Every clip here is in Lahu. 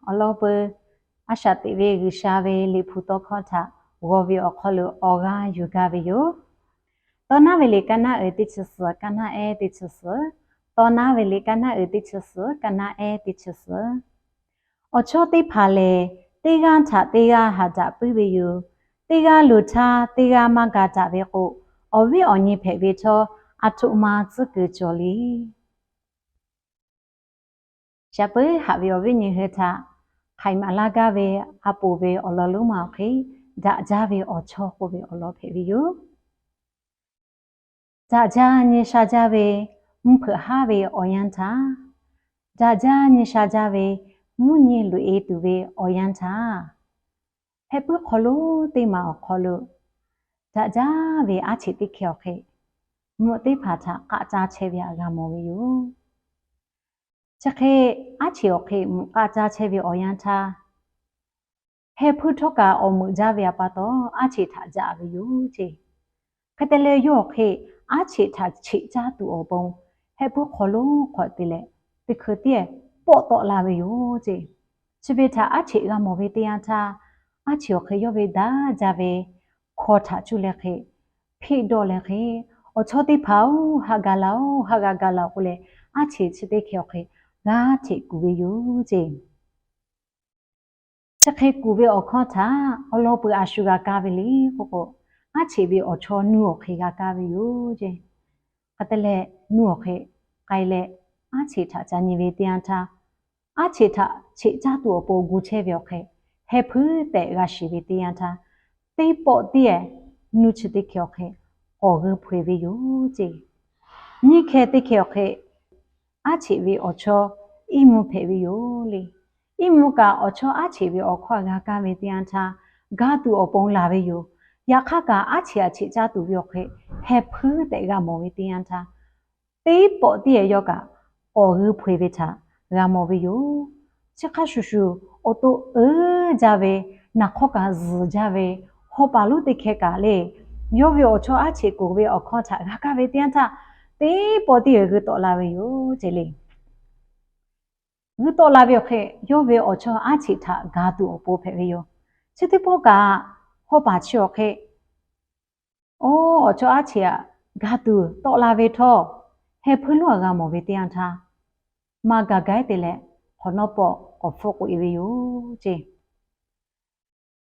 Awˬ lawn peuˬ, a shaꞈ teꞈ ve G'uiˬsha ve liꞈ hpu tawˇ hkawˇ htaꞈ g'aw ve awˬ hk'aw lo awˬ g'aˇ yuˬ gaˇ ve yoˬ. Tawˇ naˉ ve liꞈ kaˇ naˉ uiˍ teˇ chi suhˍ, kaˇ naˉ ehˉ teˇ chi suhˍ. Tawˇ naˉ ve liꞈ kaˇ naˉ uiˍ teˇ chi suhˍ, kaˇ naˉ ehˉ teˇ chi suhˍ. Awˬ chawˇ teˇ hpaˍ lehˬ, teˇ g'aˇ htaꞈ teˇ g'aˇ haꞈ daꞈ puiˉ ve yoˬ. Teˇ g'aˇ loˍ htaˇ teˇ g'aˇ maˇ ga daꞈ ve k'o, awˬ viˉ awˬ nyi hpehꞈ ve htawˇ, aˬ htoꞈ ma tcuhˉ kuiˬ cawˬ le. Shaˍ peuˉ haꞈ ve awˬ viˉ nyi hui htaꞈ hk'aiˍ maˍ laˇ gaˇ ve a poˍ ve awˬ lawn lonˉ ma awˬ hk'e, daꞈ jaˇ ve awˬ chawˇ k'oˆ ve awˬ lawn hpehꞈ ve yoˬ. Daꞈ jaˇ nyi sha jaˇ ve mvuhˇ hpeuꞈ haˉ ve awˬ yanˇ htaˇ, daꞈ jaˇ nyi sha jaˇ ve mvuhˇ nyi loꞈ-e tuˬ ve awˬ yanˇ htaˇ, heh puiˉ hk'aw lo teˇ maˬ awˬ hk'aw lo daꞈ jaˇ ve aˉ cheꞈ teˇ hkeh awˬ hk'e, mvuhꞈ teˇ hpaˍ htaꞈ k'aˆ caˇ chehˇ ve htaꞈ g'a mawˬ ve yoˬ. Chi hk'e aˉ cheꞈ awˬ hk'e mvuhꞈ k'aˆ caˇ chehˇ ve awˬ yanˇ htaˇ, heh hpuiˇ htawˇ kaꞈ awˬ meuꞈ jaˇ ve pa taw, aˉ cheꞈ htaꞈ jaꞈ ve yoˬ ceˇ. Hk'e te leh, yawˇ awˬ hk'e aˉ cheꞈ htaꞈ cheꞈ caˇ tuˬ awˬ pon, heh puiˉ hk'aw lo hk'awꞈ te leh, teˇ hkui tiˉ pawˆ tawˆ la ve yoˬ ceˇ. Chi ve htaꞈ aˉ cheꞈ g'a mawˬ ve teˇ yanˇ htaˇ, aˉ cheꞈ awˬ hk'e yawˇ ve daꞈ jaˇ ve hkaw htaꞈ cuˇ leh hk'e, hpeˆ dawˆ leh hk'e, Awˬ chawˇ teˇ hpaˍ-oˬ, haˆ ga laˬ-oˬ, haˆ g'a ga laˬ-oˬ k'oˆ leh, aˉ cheꞈ chi teˇ hkeh awˬ hk'e g'aˇ hteꞈ kuˬ ve yoˬ ceˇ. Chi hk'e kuˬ ve awˬ hkawˇ htaꞈ awˬ lawn peuˬ a shu g'a kaˇ ve le k'oˆ k'o, aˉ cheꞈ ve awˬ chawˇ nuˇ awˬ hk'e g'a kaˇ ve yoˬ ceˇ. Hk'e te leh, nuˇ awˬ hk'e k'ai leh, aˉ cheꞈ htaꞈ ca nyi ve teˇ yanˇ htaˇ, aˉ cheꞈ htaꞈ cheꞈ caˇ tuˬ awˬ pon gu chehˇ ve awˬ hk'e, heh hpuiˇ tehꞈ g'a shiˍ ve teˇ yanˇ htaˇ, teˇ pawˆ tiˉ nuˇ chi teˇ hkeh awˬ hk'e k'awꞈ g'uiˇ hpaw-eˬ ve yoˬ ceˇ. Nyiˇ hkeh teˇ hkeh awˬ hk'e, aˉ cheꞈ ve awˬ chawˇ iˉ mvuhˇ hpehꞈ ve yoˬ le. Iˉ mvuhˇ kaꞈ awˬ chawˇ aˉ cheꞈ ve awˬ hkawˇ htaꞈ g'a kaˇ ve teˇ yanˇ htaˇ, ga tuˬ awˬ pon laˬ ve yoˬ. Yaꞈ hk'aˇ kaꞈ, aˉ cheꞈ htaꞈ cheꞈ caˇ tuˬ ve awˬ hk'e, heh hpuiˇ tehꞈ g'a mawˬ ve teˇ yanˇ htaˇ, teˇ pawˆ tiˉ yawˇ kaꞈ k'awꞈ g'uiˇ hpaw-eˬ ve htaꞈ g'a mawˬ ve yoˬ. Chi hk'a shuˍ shuˍ, awˬ to uiˍ jaˇ ve, naˬ hk'awˇ kaꞈ zuhˬ jaˇ ve, haw paˍ lonˉ teˇ hkeh kaꞈ le, yawˇ ve awˬ chawˇ aˉ cheꞈ kuˬ ve awˬ hkawˇ htaꞈ g'a kaˇ ve teˇ yanˇ htaˇ, teˇ pawˆ tiˉ g'uiˇ tawˆ la ve yoˬ ceˇ le. G'uiˇ tawˆ la ve awˬ hk'e, yawˇ ve awˬ chawˇ aˉ cheꞈ htaꞈ ga tuˬ awˬ pon hpehꞈ ve yoˬ. Chi teˇ pawˆ kaꞈ, haw paˍ chi awˬ hk'e, oˇ, awˬ chawˇ aˉ cheꞈ htaꞈ ga tuˬ tawˆ la ve htawˇ, heh hpuiˇ lonˉ htaꞈ g'a mawˬ ve teˇ yanˇ htaˇ, maˇ ga gaˇ te leh, hk'awꞈ nawˉ pawˆ k'awꞈ hpfuhˆ k'oꞈ-e ve yoˬ ceˇ.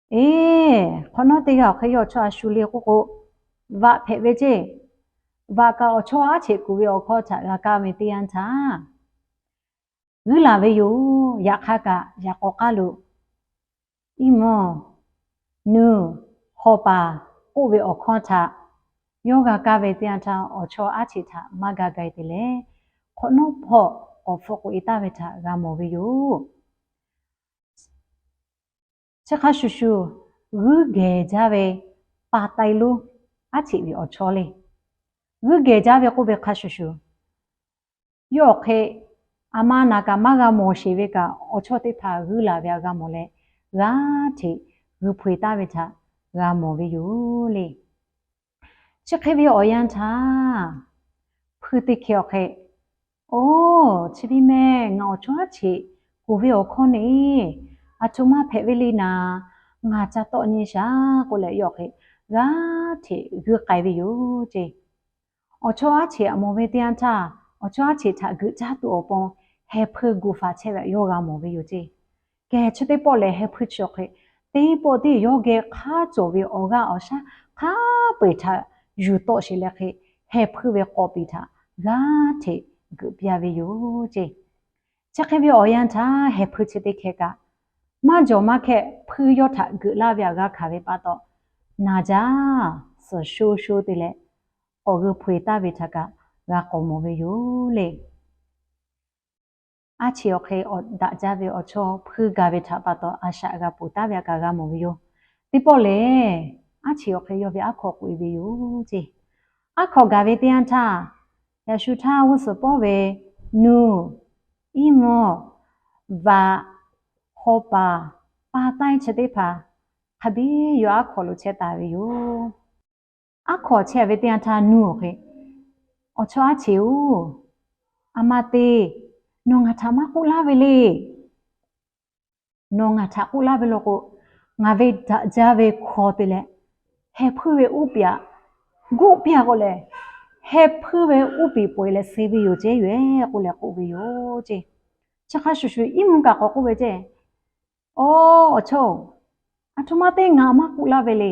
Eˬ, hk'awꞈ nawˉ teˇ g'aˇ awˬ hk'e yawˇ awˬ chawˇ a shu le k'oˆ k'o, vaꞈ hpehꞈ ve ceˇ. Vaꞈ kaꞈ awˬ chawˇ aˉ cheꞈ kuˬ ve awˬ hkawˇ htaꞈ g'a kaˇ ve teˇ yanˇ htaˇ, g'uiˇ laˬ ve yoˬ. Yaꞈ hk'aˇ kaꞈ, yaꞈ k'aw k'aˉ lo, iˉ mvuhˇ, nuˇ, haw paˍ k'oˆ ve awˬ hkawˇ htaꞈ yawˇ g'a kaˇ ve teˇ yanˇ htaˇ, awˬ chawˇ aˉ cheꞈ htaꞈ maˇ ga gaˬ te leh, hk'awꞈ nawˉ hpawˇ k'awꞈ hpfuhˆ k'oꞈ-e taˍ ve htaꞈ g'a mawˬ ve yoˬ. Chi hk'a shuˍ shuˍ, g'uiˇ geh jaˇ ve pa taiˇ lonˉ aˉ cheꞈ ve awˬ chawˇ le. G'uiˇ geh jaˇ ve k'oˆ ve hk'a shuˍ shuˍ, yawˇ awˬ hk'e aˬ ma naˬ kaꞈ maˇ g'a mawˬ sheˍ ve kaꞈ, awˬ chawˇ teˇ hpaˍ g'uiˇ laˬ ve htaꞈ g'a mawˬ leh, g'aˇ hteꞈ g'uiˇ hpaw-eˬ taˍ ve htaꞈ g'a mawˬ ve yoˬ le. Chi hk'e ve awˬ yanˇ htaˇ, hpuiˇ teˇ hkeh awˬ hk'e, oˇ, chi ve mehˬ ngaˬ awˬ chawˇ aˉ cheꞈ kuˬ ve awˬ hkawˇ neˇ, aˬ htoꞈ ma hpehꞈ ve le naˍ, ngaˬ ca tawˆ nyi shaˍ k'oˆ leh, yawˇ awˬ hk'e g'aˇ hteꞈ g'uiˇ k'ai ve yoˬ ceˇ. Awˬ chawˇ aˉ cheꞈ htaꞈ mawˬ ve teˇ yanˇ htaˇ, awˬ chawˇ aˉ cheꞈ htaꞈ geuꞈ caˇ tuˬ awˬ pon heh hpuiˇ gu faˍ chehˇ ve htaꞈ yawˇ g'a mawˬ ve yoˬ ceˇ. Kehˬ, chi teˇ pawˆ lehˬ, heh hpuiˇ chi awˬ hk'e teˇ pawˆ tiˉ yawˇ geh hk'aˉ cawˬ ve awˬ g'aˇ awˬ shaˉ hk'a peu-eˬ htaꞈ yuˬ tawˆ sheˍ leh hk'e, heh hpuiˇ ve k'awꞈ piˍ htaꞈ g'aˇ hteꞈ geuꞈ piˇ-a ve yoˬ ceˇ. Chi hk'e ve awˬ yanˇ htaˇ, heh hpuiˇ chi teˇ hkeh kaꞈ, maˇ jawˬ maˇ hkehˇ hpuiˇ yawˇ htaꞈ geuꞈ laˇ ve htaꞈ g'a hkanˍ ve pa taw, naˬ jaˇ suhˍ sho sho te leh, k'awꞈ g'uiˇ hpaw-eˬ taˍ ve htaꞈ kaꞈ g'a k'awꞈ mawˬ ve yoˬ le. Aˉ cheꞈ awˬ hk'e daꞈ jaˇ ve awˬ chawˇ hpuiˇ gaˬ ve htaꞈ pa taw, a shaꞈ g'a ponˬ taˍ ve htaꞈ kaꞈ g'a mawˬ ve yoˬ. Teˇ pawˆ lehˬ, aˉ cheꞈ awˬ hk'e yawˇ ve aˉ hkawꞈ k'oꞈ-e ve yoˬ ceˇ. Aˉ hkawꞈ gaˬ ve teˇ yanˇ htaˇ, yaꞈ shu htaˇ g'uˇ suhˍ pawˆ ve nuˇ, iˉ mvuhˇ, vaꞈ, haw paˍ, pa taiˇ chi teˇ hpaˍ hk'a biˇ yawˇ aˉ hkawꞈ lo chehˇ taˍ ve yoˬ. Aˉ hkawꞈ chehˇ ve teˇ yanˇ htaˇ nuˇ awˬ hk'e, Awˬ chawˇ aˉ cheꞈ-oˬ, aˬ ma te nawˬ ngaˬ htaꞈ maˇ k'oˆ laˇ ve le. Nawˬ ngaˬ htaꞈ k'oˆ laˇ ve law k'o, ngaˬ ve daꞈ jaˇ ve hkaw te leh, heh hpuiˇ ve uˉ peꞈ aꞈ guˆ piˇ a k'o lehˬ, heh hpuiˇ ve uˉ peꞈ peuˬ e leh suh ve yoˬ ceˇ yoˬ k'oˆ leh k'oˆ ve yoˬ ceˇ. Chi hk'a shuˍ shuˍ iˉ mvuhˇ kaꞈ k'awꞈ k'oˆ ve ceˇ, Awˬ, awˬ chawˇ-oˬ, aˬ htoꞈ ma te ngaˬ maˇ k'oˆ laˇ ve le.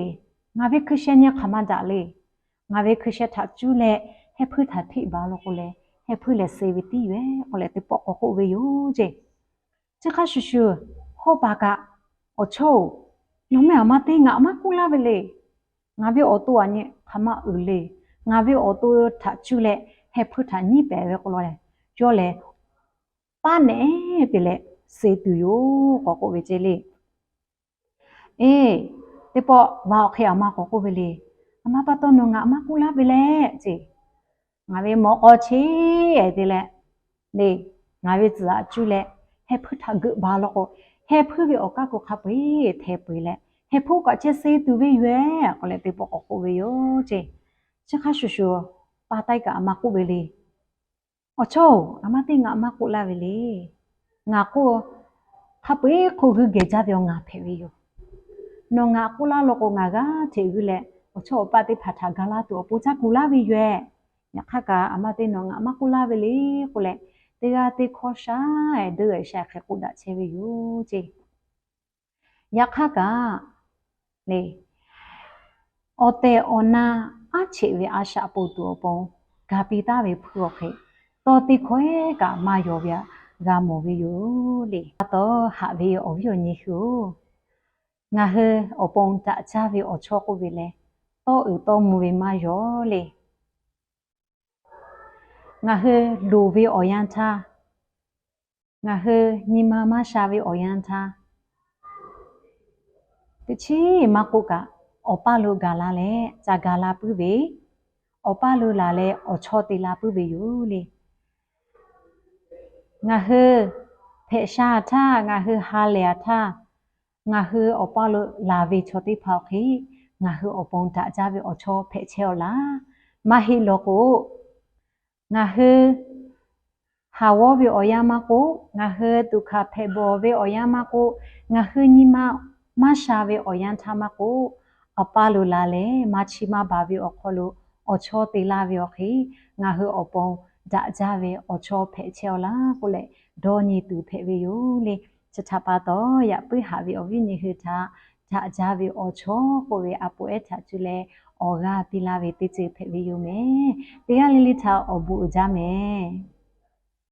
Ngaˬ ve hkui sheh nyi hk'aˬ ma daꞈ le. Ngaˬ ve hkui sheh htaꞈ cuˇ leh heh hpuiˇ htaꞈ hteˆ baˬ law k'o lehˬ, heh hpuiˇ lehˬ suh ve tiˉ yoˬ k'oˆ leh teˇ pawˆ k'awꞈ k'oˆ ve yoˬ ceˇ. Chi hk'a shuˍ shuˍ, hawˉ paˍ kaꞈ, Awˬ chawˇ-oˬ, nawˬ meh aˬ ma te ngaˬ maˇ k'oˆ laˇ ve le. Ngaˬ ve awˬ to aˬ nyi hk'aˬ ma uiˍ le. Ngaˬ ve awˬ to htaꞈ cuˇ leh heh hpuiˇ htaꞈ nyiˉ pehˍ ve k'o lawˬ leh, yawˇ lehˬ paˉ nehˬ te leh suh tuˬ yoˬ k'awꞈ k'oˆ ve ceˇ le. Eˬ, teˇ pawˆ va awˬ hk'e aˬ ma k'awꞈ k'oˆ ve le. Aˬ ma pa taw nawˬ ngaˬ maˇ k'oˆ laˇ ve leh ceˇ. Ngaˬ ve mawꞈ k'aw cheˇ te leh, le, ngaˬ ve tcuhˍ aꞈ cuˇ leh heh hpuiˇ htaꞈ geuꞈ baˬ law k'o, heh hpuiˇ ve awˬ kaˇ k'o hk'a peu-eˬ hteˇ peu-eˬ leh, heh hpuiˇ kaꞈ chehˇ suh tuˬ ve yoˬ k'oˆ leh teˇ pawˆ k'awꞈ k'oˆ ve yoˬ ceˇ. Chi hk'a shuˍ shuˍ, pa taiˇ kaꞈ aˬ ma k'oˆ ve le. Awˬ chawˇ-oˬ, aˬ ma te ngaˬ maˇ k'oˆ laˇ ve le. Ngaˬ k'oˆ, hk'a peu-eˬ hk'oˆ g'uiˇ geh jaˇ ve awˬ ngaˬ hpehꞈ ve yoˬ. Nawˬ ngaˬ k'oˆ laˇ law k'o, ngaˬ g'aˇ hteꞈ g'uiˇ leh awˬ chawˇ awˬ paˆ teˇ hpaˍ htaꞈ ga laˇ tuˬ awˬ pon caˇ kuˬ laˇ ve yoˬ. Yaꞈ hk'aˇ kaꞈ, aˬ ma te nawˬ ngaˬ maˇ k'oˆ laˇ ve le k'oˆ leh, teˇ g'aˇ teˇ hkawˇ sha-e deuˇ e sha hk'e k'oˆ daꞈ chehˇ ve yoˬ ceˇ. Yaꞈ hk'aˇ kaꞈ, le, awˬ tehˬ awˬ na aˉ cheꞈ ve a shaꞈ poˬ tuˬ awˬ pon ga piˇ taˍ ve hpuiˇ awˬ hk'e, tawˇ teˇ hkawˇ-eˬ kaꞈ maˇ yaw ve aꞈ g'a mawˬ ve yoˬ le. Pa taw haꞈ ve awˬ viˉ awˬ nyi hui-oˬ, ngaˬ hui awˬ pon daꞈ jaˇ ve awˬ chawˇ k'oˆ ve leh, tawˇ uiˍ tawˇ mvuh ve maˇ yaw le. Ngaˬ hui loˍ ve awˬ yanˇ htaˇ, ngaˬ hui nyi ma maˇ sha ve awˬ yanˇ htaˇ, teꞈ chiˉ maˇ k'oˆ kaꞈ, awˬ paˇ lo gaˬ la leh ca ga la puiˉ ve, awˬ paˇ lo laˬ leh awˬ chawˇ te la puiˉ ve yoˬ le. Ngaˬ hui hpehꞈ sha htaˇ, ngaˬ hui ha lehˬ htaˇ, ngaˬ hui awˬ paˇ lo laˬ ve chaw teˇ hpaˍ awˬ hk'e, ngaˬ hui awˬ pon daꞈ jaˇ ve awˬ chawˇ hpehꞈ chehˇ-aw laˇ. Maˇ heˆ law k'o, ngaˬ hui haˍ g'awˇ ve awˬ yanˇ maˇ k'oˆ, ngaˬ hui tuꞈ hkanˍ hpehꞈ bawˬ ve awˬ yanˇ maˇ k'oˆ, ngaˬ hui nyi ma maˇ sha ve awˬ yanˇ htaˇ maˇ k'oˆ, awˬ paˇ lo laˬ leh maˇ chiˇ maˇ baˬ ve awˬ hk'aw lo awˬ chawˇ te laˇ ve awˬ hk'e, ngaˬ hui awˬ pon daꞈ jaˇ ve awˬ chawˇ hpehꞈ chehˇ-aw laˇ k'oˆ leh, dawˇ nyi tuˬ hpehꞈ ve yoˬ le. Chi htaꞈ pa taw, yaꞈ puiˉ haꞈ ve awˬ viˉ nyi hui htaꞈ daꞈ jaˇ ve awˬ chawˇ k'oˆ ve a poꞈ ehˉ htaꞈ cuˇ leh awˬ g'aˇ piˇ laˇ ve teˇ ceuˬ hpehꞈ ve yoˬ mehˍ. Teˇ g'aˇ le le htaꞈ awˬ bon uiˍ jaˇ mehˍ.